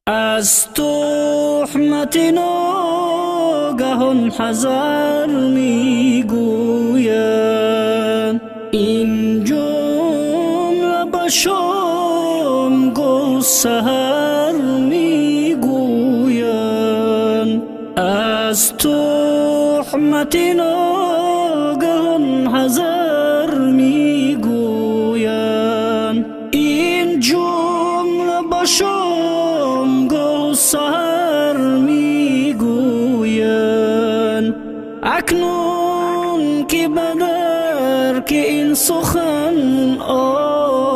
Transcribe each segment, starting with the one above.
Аз туҳмати ногаҳон ҳазар мегӯянд. Ин ҷумла ба шомгоҳу саҳар мегӯянд. Аз туҳмати ногаҳон ҳазар мегӯянд. Ин ҷумла ба шомгоҳу саҳар мегӯянд. Акнун ки ба дарки ин сухан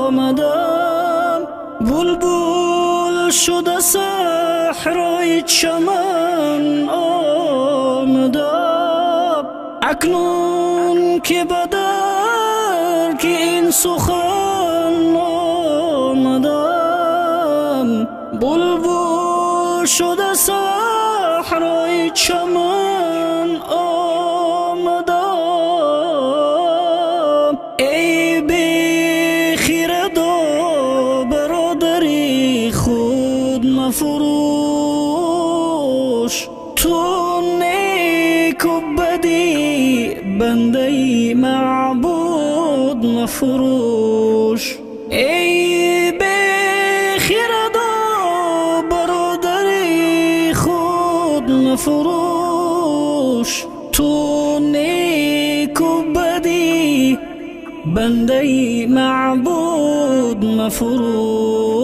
омадам, булбул шуда саҳрои чаман омадам. Акнун ки ба дарки ин сухан омадам, булбул шуда саҳрои чаман омадам. Эй бехирадо, бародари худ мафурӯш. Ту неку бадӣ, бандаи маъбуд мафурӯш. Эй бехирадо, бародари худ мафурӯш. Ту неку бадӣ, бандаи маъбуд мафурӯш.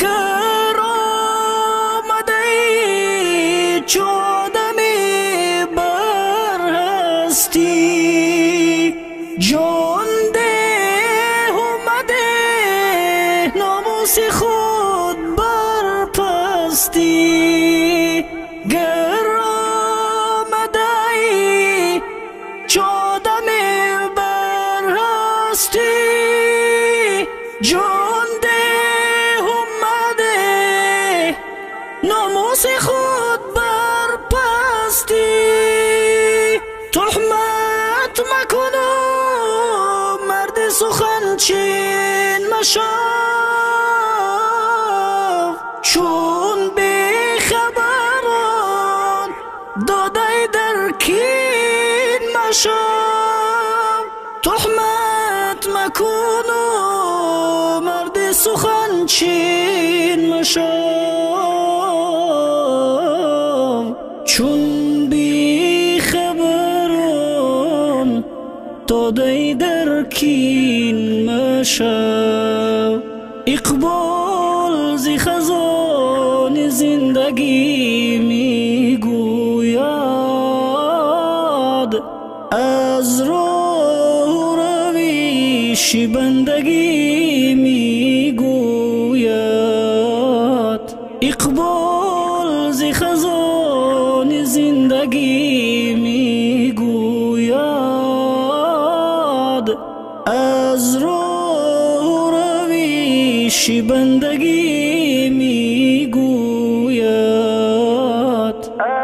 Гар омадаи чу одамӣ бар ҳастӣ, ҷон деҳу мадеҳ номуси худ бар пастӣ. Гар омадаи чу одамӣ бар ҳастӣ, ҷон деҳу мадеҳ номуси худ бар пастӣ. Туҳмат макуну марди суханчин машав, чун бехабарон додаи дар кин машав. Туҳмат макуну марди суханчин машав, чун бехабарон додаи дар кин машав. Иқбол зи хазони зиндагӣ мегӯяд, аз роҳу равиши бандагӣ мегӯяд. Иқбол зи хазони зиндагӣ мегӯяд, аз роҳу равиши бандагӣ мегӯяд.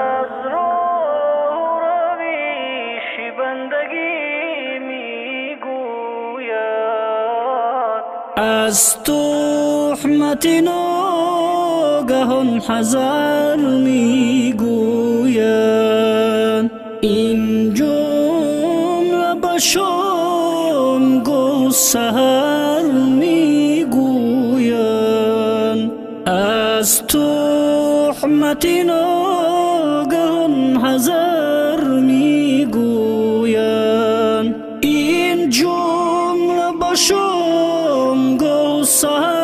Аз роҳу равиши бандагӣ мегӯяд. Аз туҳмати ногаҳон ҳазар мегӯянд. Ин ҷумла ба шомгоҳу саҳар мегӯянд. Аз туҳмати ногаҳон ҳазар мегӯянд. Ин ҷумла ба шомгоҳу саҳар